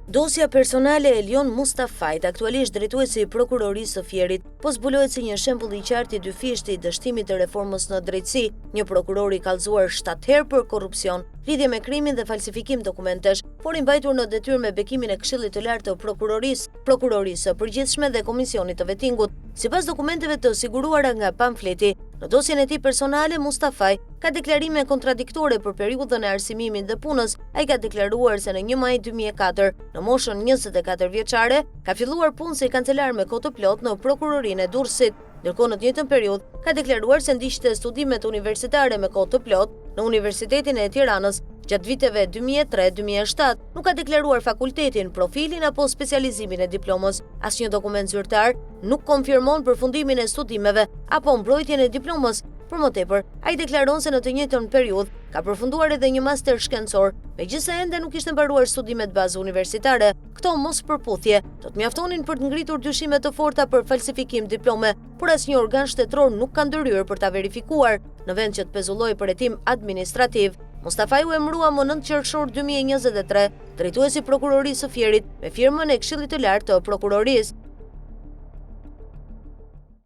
Dosja personale e Elion Mustafajt, aktualisht drejtuesi i Prokurorisë së Fierit, po zbulohet si një shembull i qartë i dyfishtë i dështimit të reformës në drejtësi, një prokuror i kallëzuar 7 herë për korrupsion, lidhje me krimin dhe falsifikim dokumentesh, por i mbajtur në detyrë me bekimin e Këshillit të Lartë të Prokurorisë, Prokurorisë së Përgjithshme dhe Komisionit të Vetingut. Sipas dokumenteve të siguruara nga Pamfleti, në dosjen e tij personale Mustafaj ka deklarime kontradiktore për periudhën e arsimimit dhe punës. Ai ka deklaruar se në 1 maj 2004, në moshën 24 vjeçare, ka filluar punë si kancelar me kohë të plotë në Prokurorinë e Durrësit. Ndërkohë në të njëjtën periudhë, ka deklaruar se ndiqte studimet universitare me kohë të plotë në Universitetin e Tiranës gjatë viteve 2003-2007. Nuk ka deklaruar fakultetin, profilin apo specializimin e diplomës. Asnjë dokument zyrtar nuk konfirmon përfundimin e studimeve apo mbrojtjen e diplomës. Për më tepër, ai deklaron se në të njëjtën periudhë ka përfunduar edhe një master shkencor, megjithëse ende nuk kishte mbaruar studimet bazë universitare. Këto mospërputhje do të mjaftonin për të ngritur dyshime të forta për falsifikim diplome, por asnjë organ shtetëror nuk ka ndërhyrë për ta verifikuar, në vend që të pezullojë për hetim administrativ. Mustafaj u emërua më 9 qershor 2023, drejtues i Prokurorisë së Fierit, me firmën e Këshillit të Lartë të Prokurorisë.